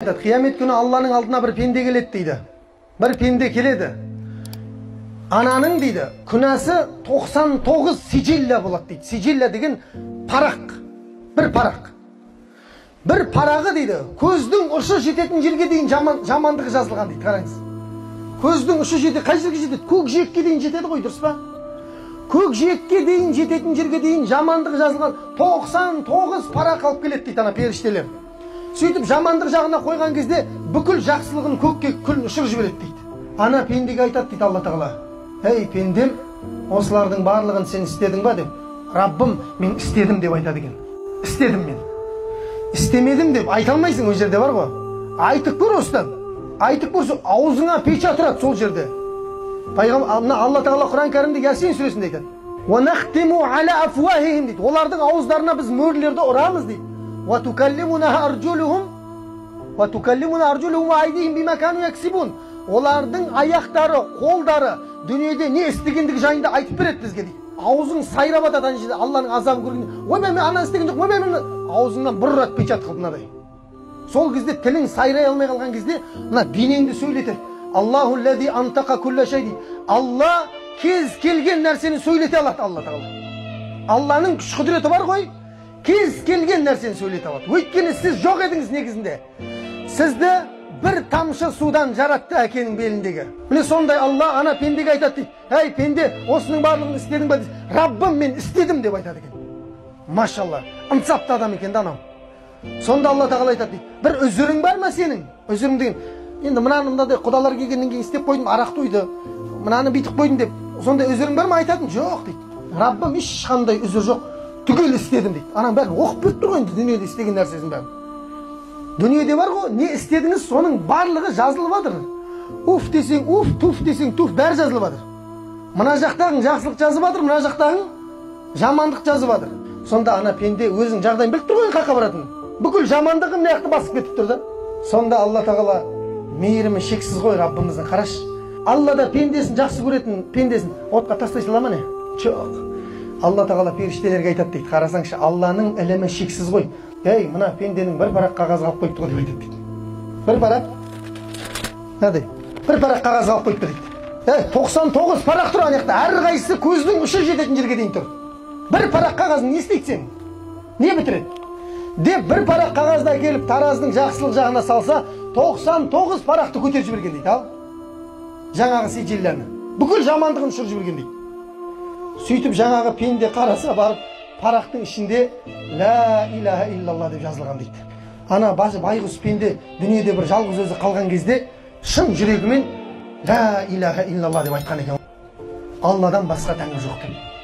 айтады, қиямет күні Алланың алдына бір пенде келеді дейді. Бір пенде келеді. Ананың дейді, күнәсі 99 сижилля болады дейді. Сижилля деген парақ, бір парақ. Бір парағы дейді, көздің ұшы жететін жерге дейін жамандығы жазылған дейді, қараңыз. Көздің ұшы жетеді, қай жерге жетеді? Көк жиекке дейін жетеді ғой, дұрыс па? Көк жиекке дейін жететін жерге дейін жамандығы жазылған 99 парақ алып келеді дейді ана періштелер. Сөйтіп жамандық жағына қойған кезде бүкіл жақсылығын көкке күлін ұшырып жібереді дейді. Ана пендеге айтады дейді Алла Тағала: "Ей пендем, осылардың барлығын сен істедің ба?" деп. Раббым, мен істедім деп айтады екен. Істедім мен. Істемедім деп айта алмайсың, ол жерде бар ғой. Айтып көр осыдан. Айтып көрсе, аузыңа печать ұрады сол жерде. Пайғамбар Алла Тағала Құран Кәрімде Ясин сүресінде айтады: "Уа нахтиму аля афуахихим" дейді. Олардың ауыздарына біз мөрлерді ұрамыз дейді. Уа тукаллимуна арджулухум уа тукаллимуна арджулухум уа айдихим бима кану яксибун. Олардың аяқтары, қолдары дүниеде не істегендігі жайында айтып береді бізге дейді. Аузың сайрап атады ана жерде Алланың азабын көргенде. Ойбай, мен ананы істеген жоқпын, ойбай, мен аузыңнан бір ұрады печать қылып мынадай. Сол кезде тілің сайрай алмай қалған кезде мына денеңді сөйлетеді. Аллаху лази антақа кулла шай дейді. Алла кез келген нәрсені сөйлете алады. Алла Тағала. Алланың күш құдіреті бар ғой, кез келген нәрсені сөйлете алады. Өйткені сіз жоқ едіңіз негізінде. Сізді бір тамшы судан жаратты әкенің беліндегі. Міне сондай Алла ана пендеге айтады дейді: "Әй пенде, осының барлығын істедің ба?" дейді. Раббым, мен істедім деп айтады екен. Машалла, ынсапты адам екен да анау. Сонда Алла Тағала айтады дейді: "Бір үзірің бар ма сенің?" Үзірің деген енді мынаны мынадай құдалар келгеннен кейін істеп қойдым, арақ тойды, мынаны бүйтіп қойдым деп, сондай үзірің бар ма айтатын? Жоқ дейді. Раббым, ешқандай үзір жоқ, түгел істедім дейді. Ананың бәрін оқып беріп тұр ғой енді, дүниеде істеген нәрсесінің бәрін. Дүниеде бар ғой, не істедіңіз, соның барлығы жазылып жатыр. Уф десең уф, туф десең туф, бәрі жазылып жатыр. Мына жақтағың жақсылық жазып жатыр, мына жақтағың жамандық жазып жатыр. Сонда ана пенде өзінің жағдайын біліп тұр ғой, қаққа баратынын. Бүкіл жамандығы мына жақты басып кетіп тұр да. Сонда Алла Тағала мейірімі шексіз ғой Раббымыздың, қарашы. Алла да пендесін жақсы көретін пендесін отқа тастай сала ма не? Жоқ. Алла Тағала періштелерге айтады дейді, қарасаңшы, Алланың ілімі шексіз ғой. Ей, мына пенденің бір парақ қағаз алып қойыпты ғой деп айтады дейді. Бір парақ? Мынадай. Бір парақ қағаз алып қойыпты дейді. Ей, 99 парақ тұр ана жақта, әрқайсысы көздің ұшы жететін жерге дейін тұр. Бір парақ қағазын не істейді сен? Не бітіреді? Деп бір парақ қағазды әкеліп таразының жақсылық жағына салса, 99 парақты көтеріп жіберген дейді. Ал жаңағы сижилланы бүкіл жамандығын ұшырып жіберген дейді. Сөйтіп жаңағы пенде қараса барып парақтың ішінде ла илаха иллалла деп жазылған дейді. Ана байғұс пенде дүниеде бір жалғыз өзі қалған кезде шын жүрегімен ла илаха иллалла деп айтқан екен. Алладан басқа тәңір жоқ деп.